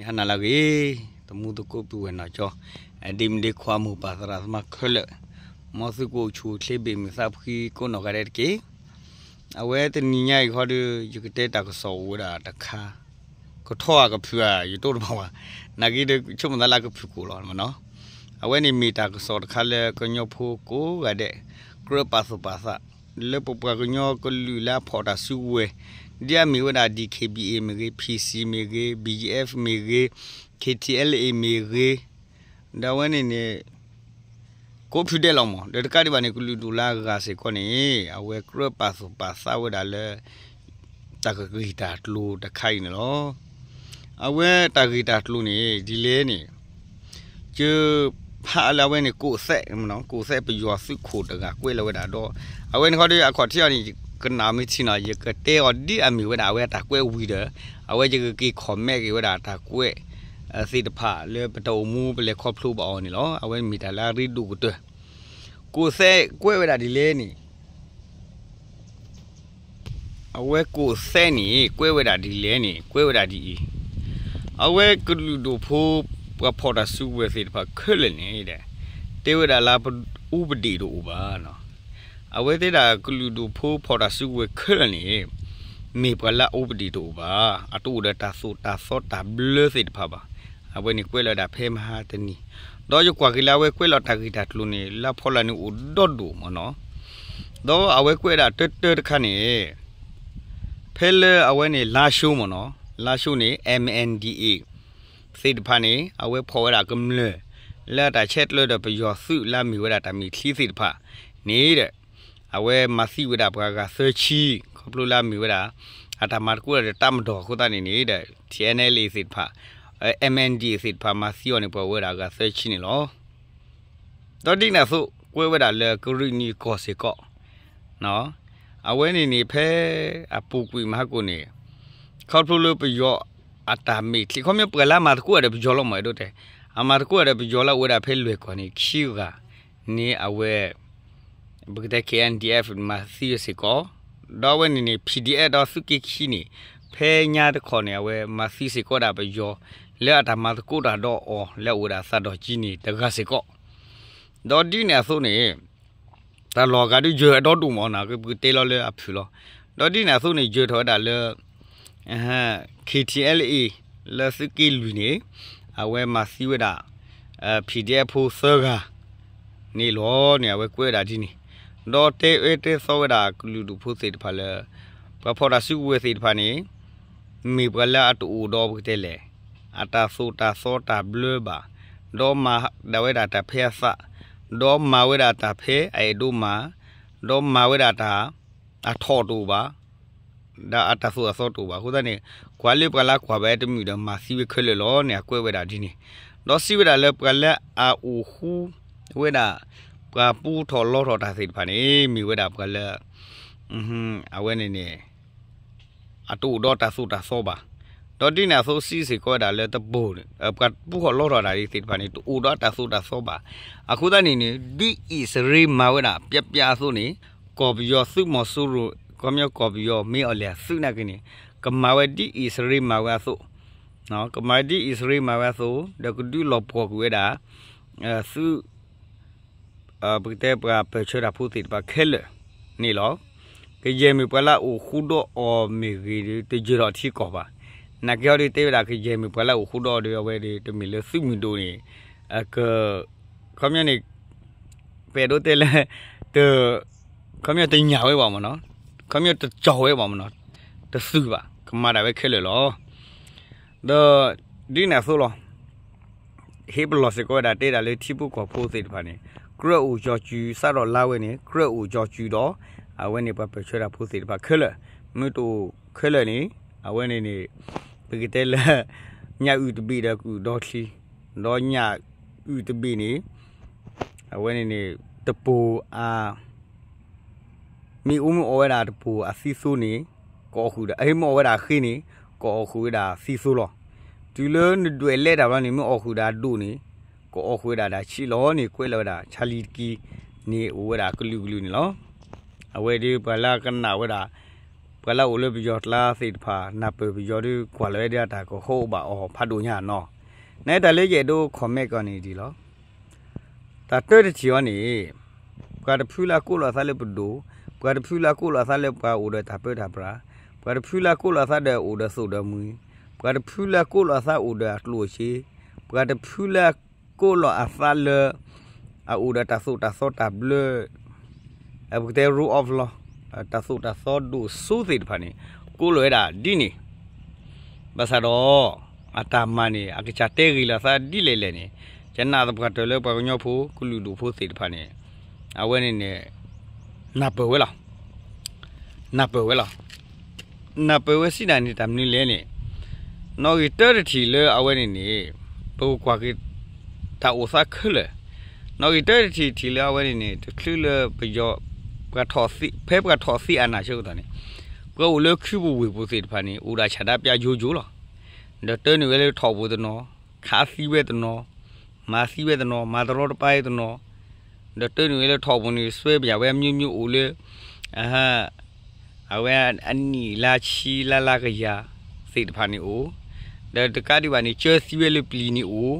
ဟါနၤလၢအဂ့ၤ, သမူသကိးပုၢ်ဝဲၢ်နီၢ်ကၠီ, ဒ့မုၣ်ဒ့ခွါ မိၢ်ပၢ်သရၣ်သမါခဲလၢာ်, မ်သုကအိၣ်ဆူၣ်အိၣ်ချ့ ဘ့ၣ်မုာ်သးဖှံကိးနီၢ်ဂၤဒဲးတက့ၢ်. အဝဲတနံၤညါအံၤဃီဒီး ယကတဲတၢ်ကစီၣ်အိၣ်ဝဲဒၣ်တခါ, ကထီဧါကဖုးဧါ ယတိၢ်တဘၣ်ဘၣ်, နာ်က့ဒီးဆိကမိၣ်သးလၢကဖုးကိာ်လီၤနီၤ. အဝဲန့ၣ်မ့ၢ်တၢ်ကစီၣ်တခါလၢကညီဖိကိးဂၤဒဲး ကြၢးပာ်သူၣ်ပာ်သး လၢပပှၤကညီကလုာ်လၢအဖီၣ်တၢ်စုကဝဲၤ, ဒ်အမ့ၢ်ဝဲဒၣ် DKBA မ့ၢ်ဂ့ၤ, PC မ့ၢ်ဂ့ၤ, BGF မ့ၢ်ဂ့ၤ, KTLA မ့ၢ်ဂ့ၤ, ဒီးအဝဲန့ၣ်န့ၣ် ကိးဖုဒဲးလီၤမး, ဒီးတကးဒံးဘၣ်န့ၣ် ကလုာ်ဒူၣ်လၢအဂၤစ့ၢ်ကီးန့ၣ် အဝဲကြၢးပာ်သူၣ်ပာ်သးဝဲဒၣ်လၢ တၢ်ကဂ့ၢ်တၢ်ကျိၤတခါအံၤန့ၣ်လီၤ. အဝဲတၢ်ဂ့ၢ်တၢ်ကျိၤန့ၣ် ဒ်လဲၣ်န့ၣ် ကဖးလၢအဝဲန့ၣ် ကိးသဲး, ကိးသဲးပယီၤသုးခိၣ်တဂၤကွဲးလီၤဝဲဒၣ်ဒီး အဝဲန့ၣ်ခီဒီး အခီၣ်ထံးအီၤန့ၣ် ကနၣ်မ့ၢ်ထံနီၤ ယကတဲအီၤဒ်အမ့ၢ်ဝဲဒၣ်အဝဲအတၢ်ကွဲးဝံၤဒီး အဝဲယကက့ၤ comment က့ၤဝဲဒၣ်တၢ်ကွဲးသ့ၣ်တဖၣ်လၢပတၢ်အိၣ်မူပလဲၤခီဖျိဘၣ်အီၤန့ၣ်လီၤ. အဝဲမ့ၢ်တၢ်လၢအရ့ဒိၣ်ကတၢၢ်, ကိးသဲးကွဲးဝဲဒၣ်ဒ်လဲၣ်န့ၣ် အဝဲကိးသဲးန့ၣ် ကွဲးဝဲဒၣ်ဒ်လဲၣ်န့ၣ် ကွဲးဝဲဒၣ်ဒ်အံၤ, အဝဲကလုာ်ဒူၣ်ဖိ ပှၤဖီၣ်တၢ်စုကဝဲၤသ့ၣ်တဖၣ်ခဲလၢာ်န့ၣ်ဒီး တဲဝဲဒၣ်လၢ ဥပဒေ တအိၣ်ဘၣ်နီၤ. အဝဲတဲဒၣ်ကလုာ်ဒူၣ်ဖိဖီၣ်တၢ်စုကဝဲၤခဲလၢာ်န့ၣ် မ့ၢ်ပှၤလၢအ ဥပဒေ တအိၣ်ဘၣ်, အတအိၣ်ဒီးတၢ်သိၣ်တၢ်သီတၢ်ဘျၢသ့ၣ်တဖၣ်ဘၣ်. အဝဲန့ၣ်ကွဲးလီၤဝဲဒၣ်ဖဲမဟါတနံၤ, ဒီးယကွၢ်က့ၤလၢအဝဲကွဲးလီၤတၢ်ဂ့ၢ်တၢ်ကျိၤန့ၣ် လၢအဖီလာ်န့ၣ်အိၣ်ဒီဒူၣ်မ့ၢ်နီၤ. ဒီးအဝဲကွဲးဒၣ်တၢတၢတခါန့ၣ် ဖဲလၢအဝဲန့ၣ် လါၡိမ့ၢ်နီၤ, လါၡိန့ၣ် MNDAA သ့ၣ်တဖၣ်န့ၣ် အဝဲဖီၣ်ဝဲဒၣ်ကမျၢၢ် လၢအတၢ်ဆဲးကျၢဒီးပယီၤသုးလၢအမ့ၢ်ဝဲဒၣ်တၢ်မဲာ်ချံသ့ၣ်တဖၣ်န့ၣ်ဒီး အဝဲမၤသံဝဲဒၣ်ပှၤဂၤသၢဆံ, ခီဖျိလၢအမ့ၢ်ဝဲဒၣ် အတၢ်မၤသကိးဒီးတၢ်မၤဒီးအဃိသတးန့ၣ်န့ၣ်ဒီး TNLA သ့ၣ်တဖၣ်, MNDAA သ့ၣ်တဖၣ်မၤသံအီၤန့ၣ် ပှၤဝဲဒၣ်အဂၤသၢဆံန့ၣ်လီၤ. ဒီးဒ်န့ၣ်အသိး ကွဲးဝဲဒၣ်လၢကရ့ၣ်နံၣ်ကီၢ်စ့ၢ်ကီး, အဝဲန့ၣ်န့ၣ် ဖဲအပူၤကွံာ်မဟါကိၣ်န့ၣ် ခီဖျိလၢပယီၤအတၢ်မဲာ်ချံ ခီဖျိပှၤလၢအမၤသကိးဒီးပယီၤလီၤမး အဲၣ်ဒိးတဲ, အမၤသကိးဒီးပယီၤလၢအအိၣ်ဝဲဒၣ်ဖဲလွဲၢ်ကီၢ်န့ၣ် ခံဂၤန့ၣ် အဝဲ ပကတဲ KNDF မၤသံစ့ၢ်ကီး, ဒီးအဝဲန့ၣ်န့ၣ် PDF ဒီးသုးက့ခံန့ၣ် ဖဲညါတခီန့ၣ် အဝဲမၤသံစ့ၢ်ကီးဒၣ်ပယီၤ လၢအတၢ်မၤသကိးတၢ်ဒီးအီၤ လၢအအိၣ်ဝဲဒၣ်သးဒီၣ်ကၠံန့ၣ် တဂၤစ့ၢ်ကီး. ဒီးဒ်န့ၣ်အသိးန့ၣ် တၢ်လီၢ်အဂၤဒုးယၢၤအဒီဒူၣ်မးနီၤ ပကတဲလီၤလၢအဖုၣ်လီၤ. ဒီးဒ်န့ၣ်အသိးန့ၣ် ယၢၤထီၣ်ဝဲဒၣ်လၢ KTLA လၢသုးက့လွံၢ်န့ၣ် အဝဲမၤသံဝဲဒၣ် PDF ဖိသၢဂၤန့ၣ်လီၤန့ၣ် အဝဲကွဲးဝဲဒၣ်ဒ်န့ၣ်, ဒီးတဲအၢတဲသီဝဲဒၣ်ကလုာ်ဒူၣ်ဖိသ့ၣ်တဖၣ်လၢ ပှၤဖီၣ်တၢ်စုကဝဲၤသ့ၣ်တဖၣ်န့ၣ် မ့ၢ်ပှၤလၢအတအိၣ်ဒီးပကတဲလဲၣ် အတၢ်သိၣ်တၢ်သီတၢ်ဘျၢဘၣ်, ဒီးမၤဒၣ်ဝဲဒၣ်တၢ်ဖဲအသး, ဒီးမၤဝဲဒၣ်တၢ်ဖဲအအဲၣ်ဒိးမၤ, ဒီးမၤဝဲဒၣ်တၢ် အထီၣ်တအိၣ်ဘၣ်, ဒီးအတၢ်သိၣ်အသီတအိၣ်ဘၣ်. အဃိသတးန့ၣ် ကွၢ်လၢပှၤလၢကွၢ်ဘၣ်တမုာ်ဒီးမၤသံဝဲခဲလၢာ်လီၤန့ၣ် အကွဲးဝဲဒၣ်ဒ်န့ၣ်, ဒီးစံးဝဲဒၣ်လၢပှၤလၢအအိၣ်ဃူဝဲဒၣ် ပှၤပူထီၣ်လီထီၣ်တၢ်သ့ၣ်တဖၣ်န့ၣ် မ့ၢ်ဝဲဒၣ်ပှၤလၢ အဝဲန့ၣ်န့ၣ် အတအိၣ်ဒီးတၢ်သိၣ်တၢ်သီဘၣ်. ဒီးဒ်န့ၣ်အသိးစံးစ့ၢ်ကီးဝဲဒၣ်လၢတဘိန့ၣ် ပှၤပူထီၣ်လီထီၣ်တၢ်သ့ၣ်တဖၣ်န့ၣ် တအိၣ်ဒီးတၢ်သိၣ်တၢ်သီဘၣ်. အဃိသတးန့ၣ်န့ၣ် ဒ်အံၣ်စရ့လးမၤဝဲဒၣ် ပျီပျီအသိးန့ၣ် ကီၢ်ပယီၤသုးမီၤစိရိၤ ခီပညီကီၢ်ပယီၤမ့ၢ်အီၤလဲၣ်အသုးနာ်က့န့ၣ် ကမၤဝဲဒ်အံၣ်စရ့လးမၤဝဲအသိး, ကမၤဝဲဒ်အံၣ်စရ့လးမၤဝဲအသိး ဒီးကဒုးလီၤပှီၢ်ကွံာ်ဝဲဒၣ် သုး ပကတဲပှၤပၢၢ်ဆၢတၢ်ဖိသ့ၣ်တဖၣ်ခဲလၢာ်န့ၣ်လီၤ. ကယဲၢ်မ့ၢ်ပှၤလၢအအိၣ်ဃူဒီးအီၤမ့ၢ်ဂ့ၤဒီး တယၢၤထီၣ်ထံကီၢ်ဘၣ်. နာ်က့ဟီဒီးတဲဝဲဒၣ် ကယဲၢ်မ့ၢ်ပှၤလၢအအိၣ်ဃူဒီးအီၤဒီး အဝဲဒီးတမ့ၢ်လၢသုးမုၢ်ဒိၣ်န့ၣ် က ခီပညီန့ၣ် ပအဲၣ်ဒိးတဲလၢ တ ခီပညီတညၣ်ဝဲဘၣ်မ့ၢ်နီၤ, ခီပညီတကၠီၣ်ဝဲဘၣ်မ့ၢ်နီၤ, တသုးဘၣ် ကမၤဒၣ်ဝဲခဲလၢာ်လီၤ. ဒီးဒ်န့ၣ်အသိးလီၤ. ဟ့ၣ်ပလီၢ်စ့ၢ်ကီးဝဲဒၣ်တဲဒၣ်လၢထံဖိကီၢ်ဖိသ့ၣ်တဖၣ်န့ၣ် ကြၢးအိၣ်ကၠီၤစုၤ စးထီၣ်လါဝဲန့ၣ် ကြၢးအိၣ်ကၠီၤစုၤဒီး အဝဲန့ၣ်ပှၤပၢၢ်ဆၢတၢ်ဖိသ့ၣ်တဖၣ်ခဲလၢာ်, မ့ၢ်တအိၣ်ခဲလၢာ်န့ၣ် အဝဲန့ၣ်န့ၣ် ပကတဲလၢ ညၣ်အုၣ်တဘ့ၣ်ဒီးကအုၣ်ဒီထံ, ဒီးညၣ်အုၣ်တဘ့ၣ်န့ၣ် အဝဲန့ၣ်န့ၣ် တပိၢ်အ မ့ၢ်အိၣ်မ့ၢ်အီၣ်ဝဲဒၣ်တပိၢ်အသံသိန့ၣ် ကအီၣ်ဃုာ်ဒီး မ့ၢ်အီၣ်ဝဲဒၣ်အဃ့န့ၣ် ကအီၣ်ဃုာ်ဝဲဒၣ်သံသိလီၤ. တုၤလၢနဒွဲၣ်လဲတၢ်ဘျီန့ၣ် မ့ၢ်အီၣ်ဃုာ်ဒီးအဒိၣ်န့ၣ် ကအီၣ်ဃုာ်ဝဲဒၣ်တၢ်ဆံးလီၤန့ၣ် ကွဲးလီၤဝဲဒၣ်ဆါလံတကံန့ၣ် အိၣ်ဝဲဒၣ်ကလုာ်ကလုာ်န့ၣ်လီၤ. အဝဲဒီးပှၤလၢကနၣ်ဝဲဒၣ် ပှၤလၢအအိၣ်လၢပယီၤကျါသ့ၣ်တဖၣ် နၢ်ပၢၢ်ပယီၤဒီး ကွၢ်လီၤဝဲဒၣ်တၢ်ကဟီၣ်ဘၣ်အီၤဖးဒိၣ်ညါနီၤ. နတၢ်လၢယအဲၣ်ဒိး comment ကီးန့ၣ်ဒ်လီၤ. တၢ်တၢတထံၣ်အီၤန့ၣ် ပှၤတဖုလၢအကိးလီၤအသးလၢပဒိၣ်, ပှၤတဖုလၢအကိးလီၤအသးလၢပှၤအိၣ်ဒီးတၢ်ပၢတၢ်ပြး, ပှၤတဖုလၢအကိးလီၤအသးဒီးအိၣ်ဒီးသိၣ်ဒီးမှံ, ပှၤတဖုလၢအကိးလီၤအသးအိၣ်ဒီးအကျိၣ်အစ့, ပှၤတဖုလၢအကိးလီၤအသးလၢ အအိၣ်ဒီးတၢ်သိၣ်တၢ်သီတၢ်ဘျၢ ပကတဲ rule of law တၢ်သိၣ်တၢ်သီဒိၣ်စိသ့ၣ်တဖၣ်န့ၣ် ကိးလီၤဝဲဒၣ်ဒ်န့ၣ်, ဘၣ်ဆၣ်ဒီး အတၢ်မၤန့ၣ် အကစၢ်တဲဂ့ၤလီၤသးဒ်လဲၣ်လဲၣ်န့ၣ် ယနာ်သပှၢ်တၢၢ်လၢပှၤကညီဖိ ကလုာ်ဒူၣ်ဖိသ့ၣ်တဖၣ်န့ၣ် အဝဲန့ၣ်န့ၣ် နၢ်ပၢၢ်ဝဲလီၤ. နၢ်ပၢၢ်ဝဲလီၤ. နၢ်ပၢၢ်ဝဲစံးဒၣ်န့ၣ် တၢ်မနုၤလဲၣ်န့ၣ် နီၣ်ဂံၢ်တၢတထံၣ်လၢအဝဲန့ၣ်န့ၣ် ပကကွၢ်က့ၤ တၢ်အိၣ်သးခဲလၢာ်, နီၣ်ဂံၢ်တၢတထံၣ်ထံၣ်လၢအဝဲန့ၣ်န့ၣ် တချုးလၢပယီၤ ပှၤထီၣ်သံ ဖဲပှၤထီၣ်သံအနၢ်ဆၢကတီၢ်န့ၣ် ပှၤအိၣ်လၢခုပူၤဝ့ၢ်ပူၤသ့ၣ်တဖၣ်န့ၣ် အိၣ်ဒၣ်ဆန္ဒပြယိယိလီၤ. ဒီးတၢနုာ်ဝဲလၢထီၣ်ပူၤတနီၤ, ခးသံဝဲတနီၤ, မၤသံဝဲတနီၤ, မၤတရီတပါတနီၤ, ဒီးတၢနုာ်ဝဲလၢထီၣ်ပူၤန့ၣ် ဆွဲပယၣ်ဝဲအမျိုးမျိုးအိၣ်လၢ အဝဲအနံၣ်လါဆံလါလါကယၤသ့ၣ်တဖၣ်န့ၣ်အိၣ်, ဒီးတကးဒံးဘၣ်န့ၣ် ကၢသံဝဲလၢပျံၤန့ၣ်အိၣ်,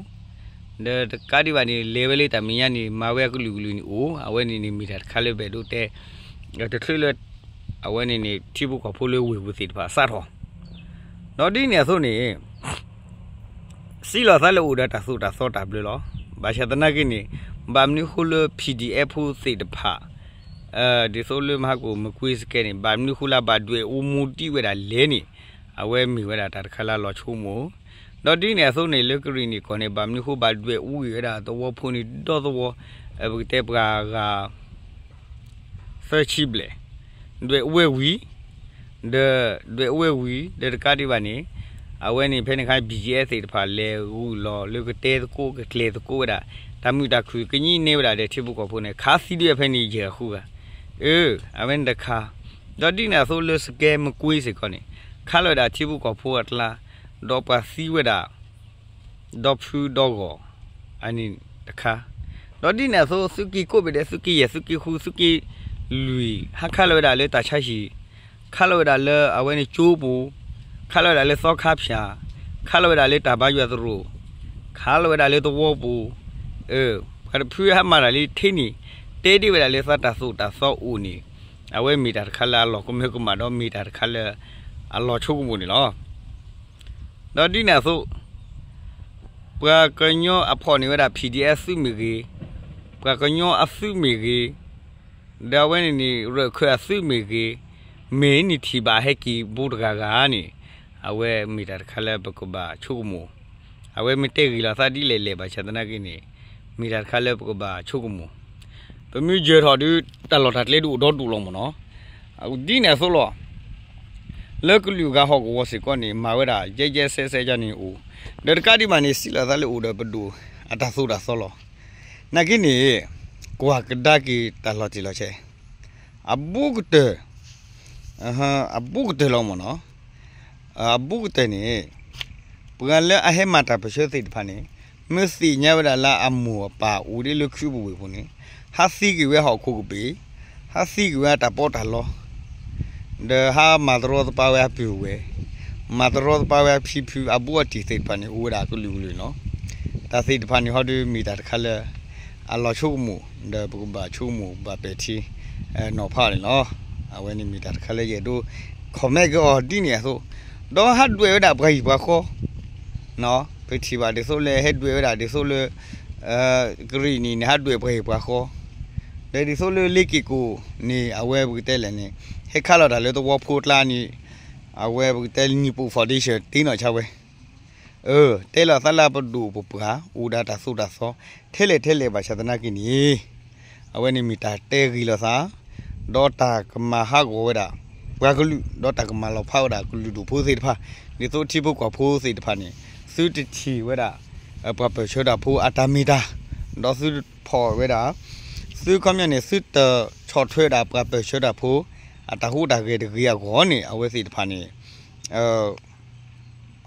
ဒီးတကးဒံးဘၣ်န့ၣ် လဲၤဝဲလၢတၢ်မဲာ်ညါန့ၣ် မၤဝဲအကလုာ်ကလုာ်န့ၣ်အိၣ်, အဝဲန့ၣ်န့ၣ်မ့ၢ်တၢ်တခါလၢပအဲၣ်ဒိးတဲ တချုးလၢ အဝဲန့ၣ်န့ၣ် ထံဖိကီၢ်ဖိလၢဝ့ၢ်ပူၤသ့ၣ်တဖၣ်စးထီၣ်, ဒီးဒ်န့ၣ်အသိးန့ၣ် စံးလီၤသးလၢအိၣ်ဒီးတၢ်သိၣ်တၢ်သီတၢ်ဘျၢလီၤ. ဘၣ်ဆၣ်သနာ်က့န့ၣ် ဘၣ်မနုၤဃိလၢ PDF ဖိသ့ၣ်တဖၣ် ဒ်သိးလၢမဟါကိၣ်မကွ့စကဲန့ၣ် ဘၣ်မနုၤဃိလၢဘၣ်ဒွဲၣ်အူမူဒံးဝဲဒၣ်လဲၣ်န့ၣ် အဝဲမ့ၢ်ဝဲဒၣ်တၢ်တခါလၢအလီၤဆိကမိၣ်, ဒီးဒ်န့ၣ်အသိးန့ၣ် လၢကရံၣ်နံၣ်ကီၢ်န့ၣ် ဘၣ်မနုၤဃိဘၣ်ဒွဲၣ်အူဂ့ၤဝဲဒၣ်သဝီဖိန့ၣ်ဒီသဝီ, ပကတဲပှၤဂၤ သၢဆံဘျဲၣ်, ဒွဲၣ်အူဝဲဝံၤ, ဒီးဒွဲၣ်အူဝဲဝံၤ ဒီးတကးဒံးဘၣ်န့ၣ် အဝဲန့ၣ်ဖဲန့ၣ်အခါ BGF သ့ၣ်တဖၣ်လဲၤဂုာ်လီၤလၢကတဲသကိးကကျဲၤသကိးဝဲဒၣ် တၢ်မုာ်တၢ်ခုၣ် ကညံးန့ၢ်ဝဲဒၣ်ဒီးထံဖိကီၢ်ဖိန့ၣ် ခးသံဒံးဖဲန့ၣ်ယဲၢ်ဃုဂၤ, အၢ အဝဲန့ၣ်တခါ, ဒီးဒ်န့ၣ်အသိးလၢစကဲမကွ့စ့ၢ်ကီးန့ၣ် ခးလီၤဝဲဒၣ်ထံဖိကီၢ်ဖိအကျါ, ဒီးပှၤသံဝဲဒၣ် ဒီဖုဒီဂီၢ်, အန့ၣ်တခါ, ဒီးဒ်န့ၣ်အသိး သုးက့ကိးဘ့ၣ်ဒဲး သုးက့ယဲၢ် သုးက့ဃု သုးက့လွံၢ် ဟးခးလီၤဝဲဒၣ်လၢတၢ်ဆါဟံၣ်, ခးလီၤဝဲဒၣ်လၢအဝဲန့ၣ်ကၠိပူၤ, ခးလီၤဝဲဒၣ်လၢသီခါဖၠၣ်, ခးလီၤဝဲဒၣ်လၢတၢ်ဘါယွၤသရိာ်, ခးလီၤဝဲဒၣ်လၢသဝီပူၤ, ပှၤတဖုဟးမၤတၢ်လၢထဲန့ၣ် တဲဒံးဝဲဒၣ်လၢသးတၢ်သိၣ်တၢ်သီအိၣ်န့ၣ်, အဝဲမ့ၢ်တၢ်တခါလၢအလီၤကမၢကမၣ်ဒီးမ့ၢ်တၢ်တခါလၢ အလီၤဆိကမိၣ်န့ၣ်လီၤ. ဒီးဒ်န့ၣ်အသိး ပှၤကညီအဖီၣ်န့ၢ်ဝဲဒၣ် PDF သုးမ့ၢ်ဂ့ၤ, ပှၤကညီအသုးမ့ၢ်ဂ့ၤ, ဒီးအဝဲန့ၣ်န့ၣ် ရၢၣ်ခၢၣ်အသုးမ့ၢ်ဂ့ၤ, မ့ၢ်နထံၣ်ဘၣ်ဟဲက့ၤဘူးတဂၤဂၤန့ၣ်, အဝဲမ့ၢ်တၢ်တခါလၢပကဘၣ်ဆိကမိၣ်, အဝဲမ့ၢ်တဲဂ့ၤလီၤသးဒ်လဲၣ်လဲၣ်ဘၣ်ဆၣ်သနာ်က့န့ၣ်, မ့ၢ်တၢ်တခါလၢပကဘၣ်ဆိကမိၣ် ပမ့ၢ်ယၢၤထီၣ်ဒုး တၢ်လီၢ်တၢ်ကျဲဒုးအိၣ်ဒီဒူၣ်လီၤမ့ၢ်နီၤ, ဒ်န့ၣ်အသိးလီၤ. လၢကလုာ်ဂၤဟီၣ်ကဝီၤစ့ၢ်ကီးန့ၣ် မၤဝဲဒၣ် ယဲယဲစဲစဲယါန့ၣ်အိၣ်, ဒီးတကးဒံးဘၣ်န့ၣ် စံးလီၤသးလၢအိၣ်ဒီးပဒိၣ် အတၢ်သိၣ်တၢ်သီလီၤ. နာ်က့န့ၣ် ကွၢ်ကဒါက့ၤတၢ်လီၤတံၢ်လီၤဆဲး အဘူးကတၢၢ်, အဘူးကတၢၢ်လီၤမ့ၢ်နီၤ, အဘူးကတၢၢ်န့ၣ် ပှၤလၢအဟဲမၤတၢ်ပၢၢ်ဆၢသ့ၣ်တဖၣ်န့ၣ် မ့ၢ်သ့ၣ်ညါဝဲဒၣ်လၢအမိၢ်အပၢ်အိၣ်ဒ်လၢခုပူၤဝ့ၢ်ပူၤန့ၣ် ဟးသံက့ၤဝဲဟီၣ်ခိၣ်ကပ့ၤ, ဟးသံက့ၤဝဲအတၢ်ပီးတၢ်လီ, ဒီးဟးမၤတရီတပါဝဲအပုၢ်ဝဲၢ်, မၤတရီတပါဝဲအဖံဖုအဘူးအတံၢ်သ့ၣ်တဖၣ်န့ၣ် အိၣ်ဝဲဒၣ်ကလုာ်ကလုာ်လီၤ. တၢ်သ့ၣ်တဖၣ်န့ၣ်ဟီဒုးမ့ၢ်တၢ်တခါလၢ အလီၤဆိကမိၣ် ဒီးပကဘၣ်ဆိကမိၣ်ဘၣ်ပဲာ်ထံနီၤဖးန့ၣ်လီၤ. အဝဲန့ၣ်မ့ၢ်တၢ်တခါလၢယအဲၣ်ဒိး comment က့ၤအီၤဒ်န့ၣ်အသိး, ဒီးဟးဒွဲၣ်ဝဲဒၣ်ပှၤဟံၣ်ပှၤဃီ, ပထံၣ်ဘၣ်ဒ်သိးလၢဟဲဒွဲၣ်ဝဲဒၣ်ဒ်သိးလၢ ကရံၣ်နံၣ်န့ၣ် ဟးဒွဲၣ်ပှၤဟံၣ်ပှၤဃီ, ဒီးဒ်သိးလၢလ့က့ၢ်ကိၣ်န့ၣ် အဝဲပကတဲလဲၣ်န့ၣ် ဟဲခးလီၤတၢ်လၢသဝီဖိကျါန့ၣ် အဝဲပကတဲလၢ Nippon Foundation တ့နီၣ်ဆါဝဲ တဲလီၤသးလၢပဒိၣ်ပပှၢ် အိၣ်ဒီးတၢ်သိၣ်တၢ်သီ ထဲလဲၣ်ထဲလဲၣ်ဘၣ်ဆၣ်သနာ်က့န့ၣ်, အဝဲန့ၣ်မ့ၢ်တၢ်တဲဂ့ၤလိာ်သး, ဒီးတၢ်ကမၤဟးဂီၤဝဲဒၣ် ပှၤကလုာ် ဒီးတၢ်ကမၤလီၤဖးဝဲဒၣ်ကလုာ်ဒူၣ်ဖိသ့ၣ်တဖၣ်, ဒ်သိးထံဖိကီၢ်ဖိသ့ၣ်တဖၣ်န့ၣ် သုတထံၣ်ဝဲဒၣ် ပှၤပၢၢ်ဆၢတၢ်ဖိအတၢ်မ့ၢ်တၢ်, ဒီးသုဖီၣ်ဝဲဒၣ် သုခီပညီန့ၣ် သုတဆီၣ်ထွဲဒၣ်ပှၤပၢၢ်ဆၢတၢ်ဖိ အတၢ်ဟူးတၢ်ဂဲၤတဂ့ၤအဂီၢ်န့ၣ် အဝဲသ့ၣ်တဖၣ်န့ၣ်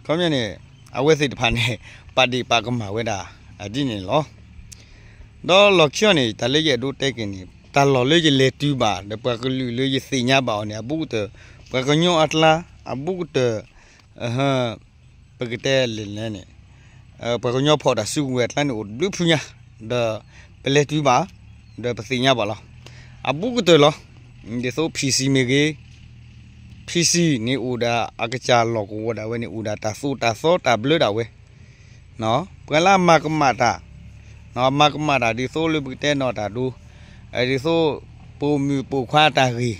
ခီပညီန့ၣ် အဝဲသ့ၣ်တဖၣ်န့ၣ် ပာ်ဒ့ၣ်ပာ်ကမၣ်ဝဲဒၣ် ဒ်န့ၣ်လီၤ. ဒီးလီၢ်ခံအီၤန့ၣ် တၢ်လၢယအဲၣ်ဒိးတဲက့ၤန့ၣ် တၢ်လီၢ်လၢယလဲၤတုၤဘၣ် ဒီးပှၤကလုာ်လၢယသ့ၣ်ညါဘၣ်အီၤန့ၣ် အဘူးကတၢၢ် ပှၤကညီအကျါ အဘူးကတၢၢ် ပကတဲလဲၣ်လဲၣ်န့ၣ် ပှၤကညီဖီၣ်တၢ်စုကဝဲၤအကျါန့ၣ်အိၣ်တဘျုးဖုညါ ဒီးပလဲၤတုၤဘၣ် ဒီးပသ့ၣ်ညါဘၣ်လီၤ. အဘူးကတၢၢ်လီၤ. ဒ်သိး ဖံဆံ မ့ၢ်ဂ့ၤ ဖံဆံ န့ၣ်အိၣ်ဒီးအကစၢ်လီၢ်ကဝီၤဒၣ်ဝဲန့ၣ် အိၣ်ဒီးတၢ်သိၣ်တၢ်သီတၢ်ဘျၢဒၣ်ဝဲ ပှၤလၢအမၤကမၣ်တၢ် မၤကမၣ်တၢ်ဒ်သိးလၢပကတဲနီၢ်တၢ်ဒိ ဒ်သိး ပိာ်မုၣ်ပိာ်ခွါအတၢ်ဂ့ၢ်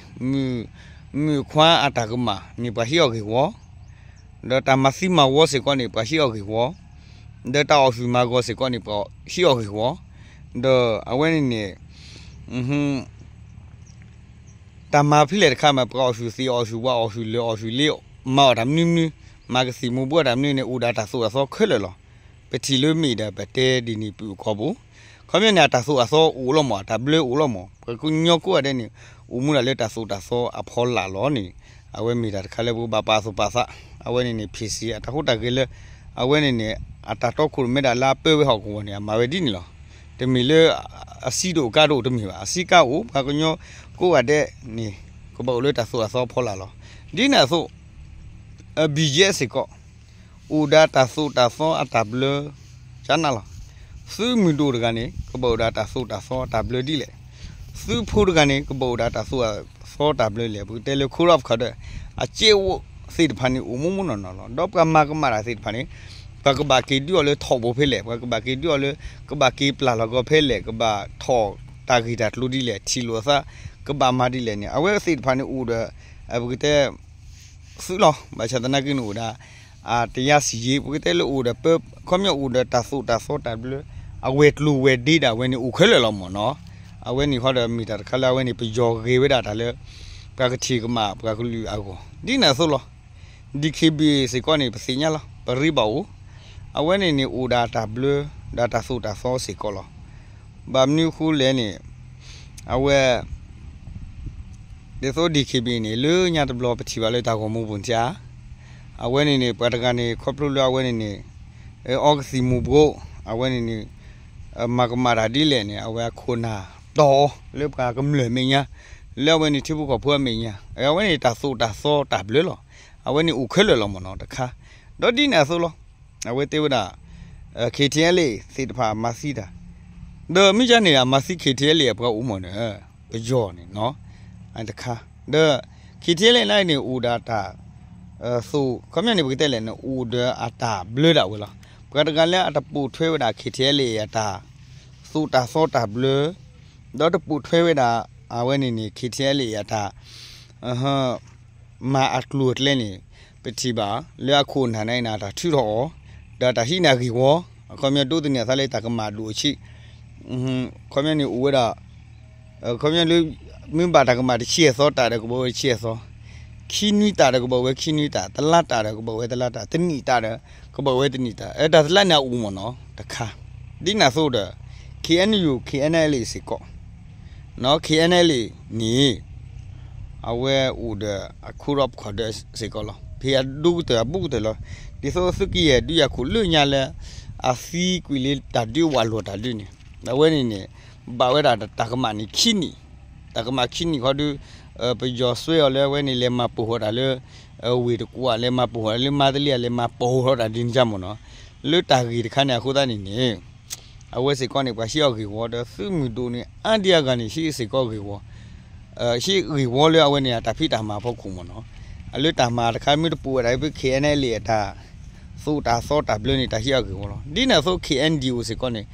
မုၣ်ခွါအတၢ်ကမၣ်န့ၣ် ပှၤဟံးအီၣ်ဂ့ၢ်ဝီ ဒီးတၢ်မၤသံမၤဝီစ့ၢ်ကီးန့ၣ် ပှၤဟံးအီၣ်ဂ့ၢ်ဝီ ဒီးတၢ်အီၣ်ဟုၣ်မၤဂီၤစ့ၢ်ကီးန့ၣ် ပှၤဟံးအီၣ်ဂ့ၢ်ဝီ ဒီးအဝဲန့ၣ်န့ၣ် တၢ်မၤဖဲလဲၣ်တခါမး ပှၤအီၣ်ဟုၣ်သ့ၣ်အီၣ်ဟုၣ်ဝါအီၣ်ဟုၣ်လၢာ်အီၣ်ဟုၣ်လ့ မၤအီၣ်တၢ်မနုၤမနုၤ မၤကသံၣ်မူၤဘှီးတၢ်မနုၤန့ၣ် အိၣ်ဒီးတၢ်သိၣ်တၢ်သီခဲလၢာ်လီၤ. ပထံၣ်လၢမ့ၢ်ဒီးပတဲဒ်န့ၣ်ပူၤခီပူၤ ခီပညီန့ၣ် အတၢ်သိၣ်အသီအိၣ်လီၤမး အတၢ်ဘျၢအိၣ်လီၤမး ပှၤကညီကိးဂၤဒဲးန့ၣ် အိၣ်မူဒၣ်လၢတၢ်သိၣ်တၢ်သီအဖီလာ်လီၤန့ၣ် အဝဲမ့ၢ်တၢ်တခါလၢပကဘၣ်ပာ်သူၣ်ပာ်သး အဝဲန့ၣ်န့ၣ် ဖံဆံ အတၢ်ဟူးတၢ်ဂဲၤလၢ အဝဲန့ၣ်န့ၣ် အတၢ်တီခိၣ်ရိၣ်မဲဒၣ်လၢအပၢဝဲဟီၣ်ကဝီၤန့ၣ် အမၤဝဲဒ်န့ၣ်လီၤ. တမ့ၢ်လၢ အစံတအိၣ်ကါတအိၣ်တမ့ၢ်ဘၣ် အစံကါအိၣ် ပှၤကညီကိးဂၤဒဲးန့ၣ် ကဘၣ်အိၣ်လၢတၢ်သိၣ်တၢ်သီအဖီလာ်လီၤ. ဒ်န့ၣ်အသိး BGF စ့ၢ်ကီး အိၣ်ဒီးတၢ်သိၣ်တၢ်သီအတၢ်ဘျၢ ကနၣ်လီၤ. သုးမုၢ်ဒိၣ်တဂၤန့ၣ် ကဘၣ်အိၣ်ဒီးတၢ်သိၣ်တၢ်သီအတၢ်ဘျၢဒ်လဲၣ်. သုးဖိတဂၤန့ၣ် ကဘၣ်အိၣ်ဒီးတၢ်သိၣ်တၢ်သီအတၢ်ဘျၢလဲၣ်. ပကတဲလၢ ခူရၢၣ်ဖးဒိၣ် အစဲးအိၣ်သ့ၣ်တဖၣ်န့ၣ် အိၣ်မိၢ်မိၢ်နီၢ်နီၢ်လီၤ. ဒီးပှၤမၤကမၣ်တၢ်သ့ၣ်တဖၣ်န့ၣ် ပှၤကဘၣ်က့ၤဒုးအီၤလၢထိးဘိဖဲလဲၣ်, ပှၤကဘၣ်က့ၤဒုးအီၤလၢ ကဘၣ်က့ၤပျၢ်လီၤကီဖဲလဲၣ်, ကဘၣ်ထီၣ်တၢ်ဂ့ၢ်တၢ်ကျိၤဒ်လဲၣ်, ထံၣ်လိာ်အသး ကဘၣ်မၤဒ်လဲၣ်န့ၣ် အဝဲသ့ၣ်တဖၣ်န့ၣ်အိၣ်ဒီး ပကတဲ သုးလီၤ. ဘၣ်ဆၣ်သနာ်က့န့ၣ်အိၣ်ဒီး အတယါစံယ့ ပကတဲလၢအိၣ်ဒီး ခီပညီအိၣ်ဒီးတၢ်သိၣ်တၢ်သီတၢ်ဘျၢ အဝဲၤကျိၤဝဲၤဒ့ဒၣ်ဝဲန့ၣ်အိၣ်ခဲလၢာ်လီၤမ့ၢ်နီၤ. အဝဲန့ၣ်ဃီဒီးမ့ၢ်တၢ်တခါလၢအဝဲန့ၣ် ပယီၤဂဲၤဝဲဒၣ်တၢ်လၢ ပှၤကထံၣ်ကမၣ် ပှၤကလုာ်အဂီၢ် ဒ်န့ၣ်အသိးလီၤ. DKBA စ့ၢ်ကီးန့ၣ် ပသ့ၣ်ညါလီၤ ပရ့ဘၣ်အိၣ် အဝဲန့ၣ်န့ၣ်အိၣ်ဒီးတၢ်ဘျၢ ဒီးတၢ်သိၣ်တၢ်သီစ့ၢ်ကီးလီၤ. ဘၣ်မနုၤအဃိလဲၣ်န့ၣ် အဝဲ ဒ်သိး DKBA န့ၣ် လၢညါတဘျီပထံၣ်ဘၣ်လၢတၢ်ဂီၤမူပူၤန့ၣ်ဧါ, အဝဲန့ၣ်န့ၣ် ပှၤတဂၤန့ၣ် ခီဖျိလၢအဝဲန့ၣ်န့ၣ် အီကသံၣ်မူၤဘှီး အဝဲန့ၣ်န့ၣ် မၤကမၣ်တၢ်ဒ်လဲၣ်န့ၣ် အဝဲအခိၣ်နၢ်တီၢ်အီၤလၢပှၤကမျၢၢ်အမဲာ်ညါ လၢအဝဲန့ၣ်ထံဖိကီၢ်ဖိအမဲာ်ညါ အဝဲန့ၣ်တၢ်သိၣ်တၢ်သီတၢ်ဘျၢလီၤ. အဝဲန့ၣ်အိၣ်ခဲလၢာ်လီၤမ့ၢ်နီၤတခါ ဒီးဒ်န့ၣ်အသိးလီၤ. အဝဲတဲဝဲဒၣ် KTLA သ့ၣ်တဖၣ်မၤသံတၢ် ဒီးမ့ၢ်ကန့ၣ် အမၤသံ KTLA အပှၤအိၣ်မ့ၢ်န့ၣ် ပယီၤန့ၣ်နီၤ တခါ ဒီး KTLA န့ၣ်အိၣ်ဒီးတၢ် သိၣ် ခီပညီန့ၣ် ပကတဲလဲၣ်န့ၣ် အိၣ်ဒီးအတၢ်ဘျၢဒၣ်ဝဲလီၤ. ပှၤတဂၤလၢအတပိာ်ထွဲဝဲဒၣ် KTLA အတၢ် သိၣ်တၢ်သီတၢ်ဘျၢ ဒီးတပိာ်ထွဲဝဲဒၣ် အဝဲန့ၣ်န့ၣ် KTLA အတၢ် မၤအကျိၤအကျဲန့ၣ် ပထံၣ်ဘၣ် လၢအခိၣ်အနၢ်န့ၣ် အတၢ်ထုးထီၣ်အီၤ ဒီးတၢ်ဟံးန့ၢ်အဂ့ၢ်ဝီ အခီပညီဒိးသန့ၤအသးလၢတၢ်ကမၣ်ဒိၣ်အဆံး ခီပညီန့ၣ်အိၣ်ဝဲဒၣ် ခီပညီလၢ မ့ၢ်ဘၣ်တၢ်ကမၣ်တဆံအသီတၢ်ဒီးကဘၣ်ဝဲတဆံအသီ, ခံနွံတၢ်ဒီးကဘၣ်ဝဲခံနွံတၢ်, တလါတၢ်ဒီးကဘၣ်ဝဲတလါတၢ်, တနံၣ်တၢ်ဒီး ကဘၣ်ဝဲတနံၣ်တၢ်, တၢ်တလါန့ၣ်အအိၣ်မ့ၢ်နီၤ တခါ, ဒ်န့ၣ်အသိးဒီး KNU KNLA စ့ၢ်ကီး KNLA န့ၣ် အဝဲအိၣ်ဒီးအခူၣ်ရီၣ်ဖးဒိၣ်စ့ၢ်ကီးလီၤ. ဖဲအဒိကတၢၢ်အဘူးကတၢၢ်လီၤ. ဒ်သိးသုးက့ယဲၢ်ဒုးယၤခိၣ်လၢညါလၢ အသံကွံာ်လၢတၢ်ဒုးဝးလိာ်တၢ်ဒုးန့ၣ် အဝဲန့ၣ်န့ၣ် ဘၣ်ဝဲဒၣ်တၢ်ကမၣ်န့ၣ်ခံနံၣ်, တၢ်ကမၣ်ခံနံၣ်ခီဒုး ပယီၤစွဲအီၤလၢအဝဲန့ၣ် လဲၤမၤပိာ်ဃီၤတၢ်လၢ ဝ့ၢ်တကူၣ်ဧါ, လဲၤမၤပိာ်ဃီၤလၢမါတလ့ဧါ, လဲၤမၤပိာ်ဃီၤတၢ်ဒ်န့ၣ်မ့ၢ်နီၤ, လၢတၢ်ဂ့ၢ်တခါန့ၣ်အဃိသတးန့ၣ်န့ၣ် အဝဲစ့ၢ်ကီးန့ၣ် ပှၤဟံးအီၤဂ့ၢ်ဝီဒီးသုးမုၢ်ဒိၣ်န့ၣ် အါဒံအါဂၤန့ၣ် ဟံးစ့ၢ်ကီးဂ့ၢ်ဝီ ဟံးဂ့ၢ်ဝီလၢအဝဲန့ၣ်အတၢ်ဖံးတၢ်မၤအဖီခိၣ်မ့ၢ်နီၤ, လၢတၢ်မၤတခါမ့ၢ်တပိာ်ဝဲဒၣ်ဖဲ KNLA အတၢ် သိၣ်တၢ်သီတၢ်ဘျၢန့ၣ် တၢ်ဟံးအီၤဂ့ၢ်ဝီလီၤ. ဒ်န့ၣ်အသိး KNDO စ့ၢ်ကီးန့ၣ်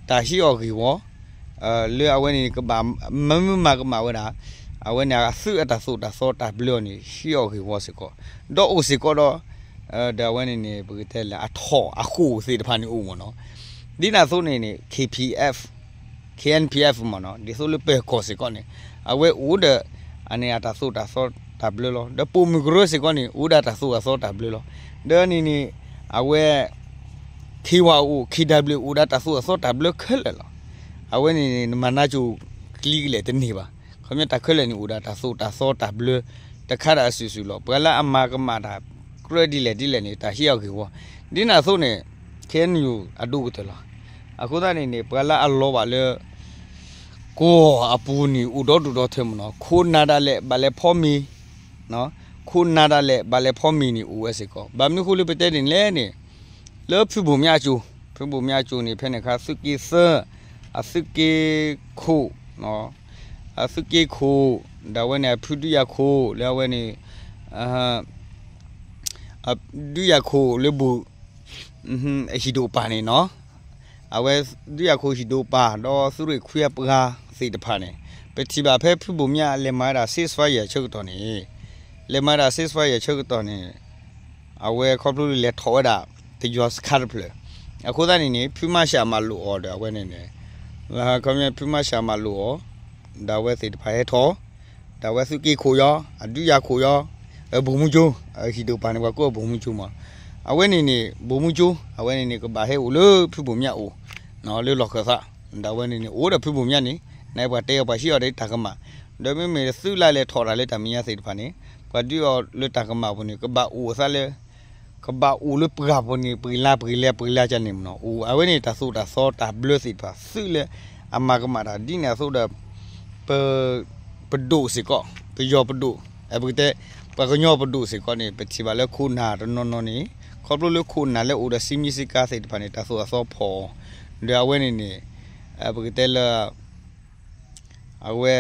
တၢ်ဟံးအီၤဂ့ၢ်ဝီ လၢအဝဲန့ၣ် ကဘၣ်မၤမုာ်မၤကမၣ်ဝဲဒၣ် အဝဲန့ၣ်အသုးအတၢ်သိၣ်တၢ်သီတၢ်ဘျၢအီၤန့ၣ် ဟံးအီၤဂ့ၢ်ဝီစ့ၢ်ကီး, ဒီးအိၣ်စ့ၢ်ကီးဒီး ဒီးအဝဲန့ၣ်န့ၣ် ပကတဲလၢအထီၣ်အဃိၣ်သ့ၣ်တဖၣ်န့ၣ်အိၣ်မ့ၢ်နီၤ, ဒ်န့ၣ်အသိးန့ၣ်န့ၣ် KPF KNPF မ့ၢ်နီၤ, ဒ်သိးလၢပၢၤကီၢ်စ့ၢ်ကီးန့ၣ် အဝဲအိၣ်ဒီး အန့ၣ်အတၢ်သိၣ်တၢ်သီတၢ်ဘျၢလီၤ. ဒီးပိာ်မုၣ်ကရၢစ့ၢ်ကီးန့ၣ် အိၣ်ဒီးတၢ်သိၣ်တၢ်သီတၢ်ဘျၢလီၤ. ဒီးန့ၣ်န့ၣ် အဝဲ KYO KWO အိၣ်ဒီးတၢ်သိၣ်တၢ်သီတၢ်ဘျၢခဲလၢာ်လီၤ. အဝဲန့ၣ်န့ၣ် နမၤနၢ်ကၠိကျံကလဲာ်တန့ၢ်ဘၣ်. ခီပညီတၢ်ခဲလၢာ်န့ၣ် အိၣ်ဒီးတၢ်သိၣ်တၢ်သီတၢ်ဘျၢ တခါဒၣ်အစုာ်စုာ်လီၤ. ပှၤလၢအမၤကမၣ်တၢ်ကြၢးဒ်လဲၣ်ဒ်လဲၣ်န့ၣ် တၢ်ဟံးအီၤဂ့ၢ်ဝီ, ဒ်န့ၣ်အသိးန့ၣ် KNU အဒိၣ်ကတၢၢ်လီၤ. အဃိသတးန့ၣ်န့ၣ် ပှၤလၢအလီၤဘၣ်လၢ ကီၢ်အပူၤန့ၣ် အိၣ်ဒီဒူၣ်ဒီထၢမ့ၢ်နီၤ, ခိၣ်နၢ်ဒၣ်လဲာ် ဘၣ်လဲၤဖီမ့ၤ, နီၤ, ခိၣ်နၢ်ဒၣ်လဲာ် ဘၣ်လဲၤဖီမ့ၤန့ၣ် အိၣ်ဝဲစ့ၢ်ကီး. ဘၣ်မနုၤဃိလၢပတဲဒ်န့ၣ်လဲၣ်န့ၣ်, လၢဖုဘိၣ်မၠးအကၠိ, ဖုဘိၣ်မၠးအကၠိန့ၣ် ဖဲန့ၣ်အခါ သုးက့သၢ, အသုးက့ခိၣ်, အသုးက့ခိၣ်, ဒီးအဝဲန့ၣ် အဖုဒုးယၤခိၣ် လၢအဝဲန့ၣ် ဒုးယၤခိၣ်လၢဘိၣ် ဟံၣ်ဒိၣ်ပၢ်န့ၣ်နီၤ, အဝဲဒုးယၤခိၣ်ဟံၣ်ဒိၣ်ပၢ် ဒီးသုးရ့ၣ်ခွံအပှၤသ့ၣ်တဖၣ်န့ၣ်, ပထံၣ်ဘၣ်ဖဲဖုဘိၣ်မၠးလဲၤမၤဝဲဒၣ် ceasefire ဆၢကတီၢ်န့ၣ်, လဲၤမၤဝဲဒၣ် ceasefire ဆၢကတီၢ်န့ၣ်, အဝဲခီဖျိလၢလဲၤထီၣ်ဝဲဒၣ် ပယီၤစခါတဖျၢၣ်, အဃိသတးန့ၣ်န့ၣ် ဖုမၤၡးမၤလိာ်အီၤဒီးအဝဲန့ၣ်န့ၣ်, ခီဖျိဖုမၤၡးမၤလိာ်အီၤ, ဒီးအဝဲသ့ၣ်တဖၣ်ဟဲထီၣ် ဒီးအဝဲသုးက့ခိၣ်ယီၤ, အဒုးယၤခိၣ်ယီၤ, အဘိၣ်မူကၠိ, ဟံၣ်ဒိၣ်ပၢ်န့ၣ် ပှၤကိးအဘိၣ်မူကၠိမး, အဝဲန့ၣ်န့ၣ် ဘိၣ်မူကၠိ အဝဲန့ၣ်န့ၣ် ကဘၣ်ဟဲအိၣ်လၢဖုဘိၣ်မၠးအအိၣ်, လၢလီၢ်ခၢၣ်သး, ဒီးအဝဲန့ၣ်န့ၣ် အိၣ်ဒီးဖုဘိၣ်မၠးန့ၣ် နပှၤတဲအီၤပှၤဟံးအီၤဒီးတၢ်ကမၣ်, ဒီးမ့မ့ၢ်သုးလၢလဲၤထီၣ်တၢ်လၢတၢ်မဲာ်ညါသ့ၣ်တဖၣ်န့ၣ်, ပှၤဒုးအီၤလၢတၢ်ကမၣ်အပူၤန့ၣ် ကဘၣ်အိၣ်အသးလၢ ကဘၣ်အိၣ်လၢပှၢ်ပူၤန့ၣ် ပှဲၤလါပှဲၤလါပှဲၤလါကန့ၣ်မ့ၢ်နီၤ, အိၣ်အဝဲန့ၣ်တၢ်သိၣ်တၢ်သီတၢ်ဘျၢသ့ၣ်တဖၣ် သုးလၢအမၤကမၣ်တၢ်ဒ်န့ၣ်အသိးဒီး ပ ပဒိၣ်စ့ၢ်ကီး, ပယီၤပဒိၣ်, ပကတဲ ပှၤကညီပဒိၣ်စ့ၢ်ကီးန့ၣ် ပထံၣ်ဘၣ်လၢခိၣ်နၢ်တနီၤနီၤန့ၣ်, ခီဖျိလၢခိၣ်နၢ်လၢအိၣ်ဒီးစံမံစံကါသ့ၣ်တဖၣ်န့ၣ် တၢ်သိၣ်အသီဖီၣ်အီၤ, ဒီးအဝဲန့ၣ်န့ၣ် ပကတဲလၢ အဝဲ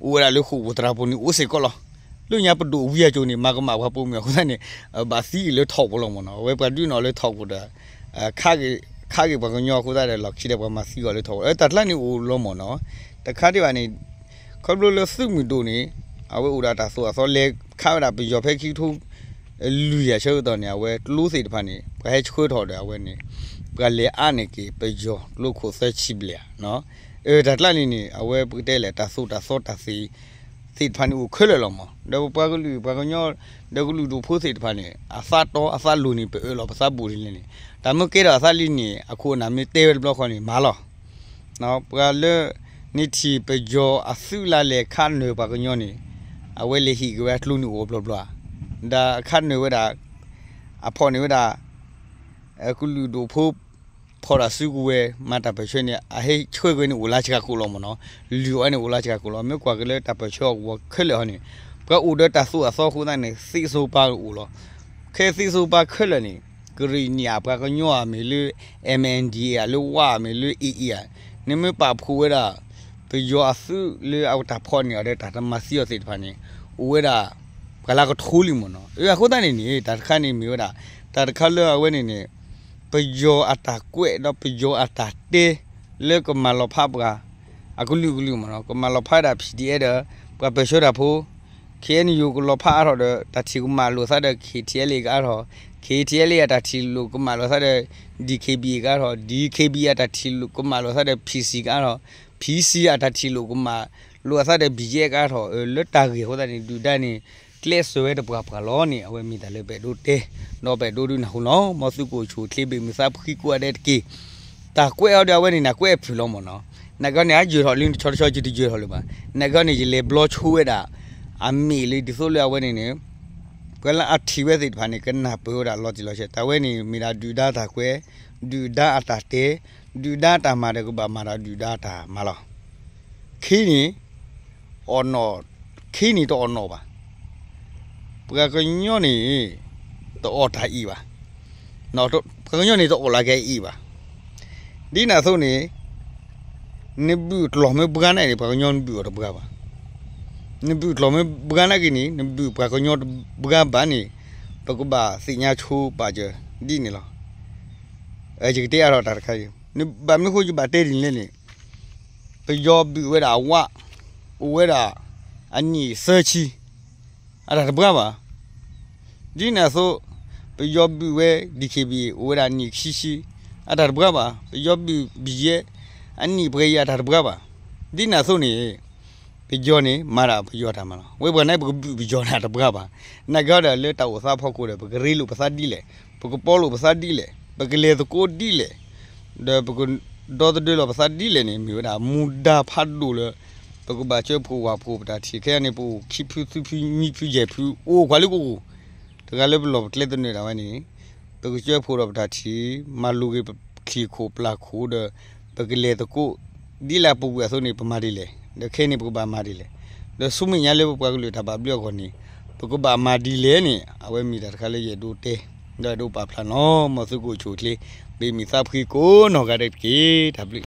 အိၣ်ဝဲဒၣ်လၢဃိာ်ပူၤသရၣ်ပူၤန့ၣ်အိၣ်စ့ၢ်ကီးလီၤ. လၢညါပဒိၣ်ဝံအကၠိန့ၣ် မၤကမၣ်ပှၤပိာ်မုၣ်အဃိသတးန့ၣ် ဘၣ်သံအံၤလၢထီၣ်ပူၤလီၤမ့ၢ်နီၤ, အဝဲပှၤဒုးန့ၢ်အီၤလၢထီၣ်ပူၤဒီး ခးက့ၤပှၤကညီအဃိသတးဒီး လီၢ်ခံဒီးပှၤမၤသံအီၤလၢထီၣ်ပူၤ တၢ်ကျါန့ၣ်အိၣ်လီၤမ့ၢ်နီၤ, တခါဒံးဘၣ်န့ၣ် ခီဖျိလၢသုးမုၢ်ဒိၣ်န့ၣ် အဝဲအိၣ်ဒီးတၢ်သိၣ်အသီလဲၤခးဝဲဒၣ်ပယီၤဖဲခံကထိ လွံၢ်ယၤဆၢကတီၢ်န့ၣ် အဝဲကျိသ့ၣ်တဖၣ်န့ၣ် ပှၤဟဲဆှၢထီၣ်ဒီးအဝဲန့ၣ် ပှၤလဲၤအါန့ၢ်က့ၤပယီၤကျိခိၣ်သၢဆံဘျဲၣ်ဧါ, တၢ်ကျါန့ၣ်န့ၣ် အဝဲပကတဲလဲၣ် တၢ်သိၣ်တၢ်သီတၢ်သ့ သ့ၣ်တဖၣ်န့ၣ်အိၣ်ခဲလၢာ်လီၤမး, ဒီးပှၤကလုာ်ပှၤကညီ ဒီးကလုာ်ဒူၣ်ဖိသ့ၣ်တဖၣ်န့ၣ် အသးတီအသးလိၤန့ၣ် ပအၢၣ်လီၤပသးဘူးဒ်လဲၣ်န့ၣ် တၢ်မ့ၢ်ကဲထီၣ်အသးလံန့ၣ် အခိၣ်အနၢ်မ့ၢ်တဲဝဲတဘျီဃီန့ၣ် မၤလီၤ ပှၤလၢ နထံၣ်ပယီၤအသုးလၢလဲၤခးနၢၤပှၤကညီန့ၣ် အဝဲလဲၤဟံးက့ၤဝဲအကျိန့ၣ်အိၣ်ဘျီဘျီ, ဒီးအခးနၢၤဝဲဒၣ် အဖီၣ်န့ၢ်ဝဲဒၣ် ကလုာ်ဒူၣ်ဖိ ဖီၣ်တၢ်စုကဝဲၤ မၤတၢ်ပၢၢ်ဆၢန့ၣ် အဟဲဆှၢက့ၤန့ၣ်အိၣ်လၢစှၤကိာ်လီၤမ့ၢ်နီၤ, လုၢ်အီၤန့ၣ်အိၣ်လၢစှၤကိာ်လီၤ, မ့ၢ်ကွၢ်က့ၤလၢတၢ်ပၢၢ်ဆၢအဂီၢ်ခဲလၢာ်ဟီန့ၣ် ပှၤအိၣ်ဒီးတၢ်သိၣ်အသီအဃိသတးန့ၣ် သ့စိပၤအိၣ်လီၤ, ခဲသ့စိပၤခဲလၢာ်န့ၣ် ကရံၣ်နံၣ်ဧါ ပှၤကညီဧါ မ့ၢ်လၢ MNDAA ဧါ လၢဝါဧါ မ့ၢ်လၢ AA ဧါ, နမ့ၢ်ပာ်ဖှိၣ်ဝဲဒၣ် ပယီၤအသုးလၢအတၢ်ဖီၣ်န့ၢ်အီၤဒီးတၢ်တမၤသံအီၤသ့ၣ်တဖၣ်န့ၣ် အိၣ်ဝဲဒၣ် ပှၤလၢကထိလံမ့ၢ်နီၤ, အဃိသတးန့ၣ်န့ၣ် တၢ်တခါန့ၣ်မ့ၢ်ဝဲဒၣ် တၢ်တခါလၢအဝဲန့ၣ်န့ၣ် ပယီၤအတၢ်ကွဲးဒီးပယီၤအတၢ်တဲ လၢကမၤလီၤဖးပှၤ အကလုာ်ကလုာ်မ့ၢ်နီၤ, ကမၤလီၤဖးဒၣ် PDF ဒီး ပှၤပၢၢ်ဆၢတၢ်ဖိ KNU ကလီၤဖးအါထီၣ်ဒီး တၢ်ထံၣ်ကမၣ်လိာ်သးဒီး KTLA ကအါထီၣ်, KTLA အတၢ်ထံၣ်လိာ်ကမၣ်လိာ်သးဒီး DKBA ကအါထီၣ်, DKBA အတၢ်ထံၣ်လိာ်ကမၣ်လိာ်သးဒီး PC ကအါထီၣ်, PC အတၢ်ထံၣ်လိာ်ကမၣ်လိာ်အသးဒီး BGF ကအါထီၣ်, လၢတၢ်ဂ့ၢ်အဃိသတးန့ၣ် ဒုၣ်ဒါန့ၣ် ကျဲးစၢးဝဲတပှၤပှၤလီၤန့ၣ် အဝဲမ့ၢ်တၢ်လၢပအဲၣ်ဒိးတဲ ဒီးပအဲၣ်ဒိးဒုးနၢ်ဟူလီၤ. မ်သုကအိၣ်ဆူၣ်အိၣ်ချ့ဘၣ်မုာ်သးဖှံကိးဂၤဒဲးတက့ၢ်. တၢ်ကွဲးအီၤဒီးအဝဲန့ၣ် နကွဲးအဖုၣ်လီၤမ့ၢ်နီၤ, နကီန့ၣ် အယၢၤထီၣ်လံ တဆီတဆီယတယၢၤထီၣ်လၢၤဘၣ်, နကီန့ၣ် ယလဲၤဘျီဆိဝဲဒၣ် အမ့ၢ်လၢဒ်သိးလၢအဝဲန့ၣ်န့ၣ် ပှၤလၢအထံၣ်ဝဲသ့ၣ်တဖၣ်န့ၣ် ကနၢ်ပၢၢ်ဝဲဒၣ်လီၤတံၢ်လီၤဆဲး, တၢ်ဝဲန့ၣ်မ့ၢ်ဒၣ်ဒုၣ်ဒါတၢ်ကွဲး, ဒုၣ်ဒါအတၢ်တဲ, ဒုၣ်ဒါတၢ်မၤဒီးကဘၣ်မၤဒီးဒုၣ်ဒါတၢ်မၤလီၤ. ခံန့ၣ် အီၣ်နီၣ်, ခံန့ၣ်တအီၣ်နီၣ်ဘၣ်. ပှၤကညီန့ၣ် တအီၣ်တၢ်အံၣ်ဘၣ်. ပှၤကညီန့ၣ် တအီၣ်လၢကဲအံၣ်ဘၣ်. ဒ်န့ၣ်အသိးန့ၣ် နဘုၣ်ကျီၢ်မ့ၢ်ဘှါနာ်က့န့ၣ် ပှၤကညီနဘုၣ်အီၤတဘှါဘၣ်. နဘုၣ်ကျီၢ်မ့ၢ်ဘှါနာ်က့န့ၣ် နဘုၣ်ပှၤကညီတဘှါဘၣ်န့ၣ် ပကဘၣ်သ့ၣ်ညါဆိပာ်စၢၤဒ်န့ၣ်လီၤ. ယကတဲအါထီၣ်တၢ်တခါအံၤ, ဘၣ်မနုၤဃိယဘၣ်တဲဒ်န့ၣ်လဲၣ်န့ၣ် ပယီၤဘုၣ်ဝဲဒၣ်အဝး အိၣ်ဝဲဒၣ်အနံၣ်သၢဆံ အတၢ်တဘှါဘၣ်. ဒ်န့ၣ်အသိး ပယီၤဘုၣ်ဝဲ DKBA အိၣ်ဝဲဒၣ်နံၣ်ခံဆံ အတၢ်တဘှါဘၣ်. ပယီၤဘုၣ်ဘံယဲ အနံၣ်ပှဲၤယဲ အတၢ်တဘှါဘၣ်. ဒ်န့ၣ်အသိးန့ၣ် ပယီၤန့ၣ် မၤဒၣ်ပယီၤတၢ်မၤလီၤ. ဝဲပှၤန့ၣ် ပကဘုၣ်ပယီၤန့ၣ်တဘှါဘၣ်. နာ်က့ဒီးလၢတၢ်အိၣ်သးဖီခိၣ်ဒီး ပကရ့လိာ်ပသးဒ်လဲၣ်, ပကပီလိာ်ပသးဒ်လဲၣ်, ပကလဲၤသကိးဒ်လဲၣ်, ဒီးပကဒီသဒၢလီၤပသးဒ်လဲၣ်န့ၣ် မ့ၢ်ဝဲဒၣ်မူဒါဖးဒိၣ်လၢ ပကဘၣ်စၢဖှိၣ်ဝၣ်ဖှိၣ်ပတၢ်ထံၣ်. ခဲအံၤန့ၣ် ပအိၣ်ခံဖုသၢဖုနွံဖုယဲၢ်ဖု အိၣ်ကွၢ်လၢကအိၣ် တဂၤလၢပလီၢ်ပကျဲသနၢၣ်ဒၣ်ဝဲန့ၣ် ပကစၢဖှိၣ်ဒီးပတၢ်ထံၣ် မၤလိက့ၤပချံၣ်ခိၣ်ပျၢ်ခိၣ်ဒီး ပကလဲၤသကိး ဒ်လဲၣ်ပူၤကွံာ်အသိးန့ၣ် ပမၤဒ်လဲၣ်, ဒီးခဲအံၤန့ၣ် ပကဘၣ်မၤဒ်လဲၣ်, ဒီးဆူမဲာ်ညါလၢပပှၤကလုာ်တၢ်ဘၣ်ဘျုးအဂီၢ်န့ၣ် ပကဘၣ်မၤဒ်လဲၣ်န့ၣ် အဝဲမ့ၢ်တၢ်တခါလၢယအဲၣ်ဒိးတဲ ဒီးအဲၣ်ဒိးပာ်ဖျါနီၤ မ်သုကအိၣ်ဆူၣ်အိၣ်ချ့ ဘၣ်မုာ်သးဖှံကိးနီၢ်ဂၤဒဲးတက့ၢ်. တၢ်ဘျုး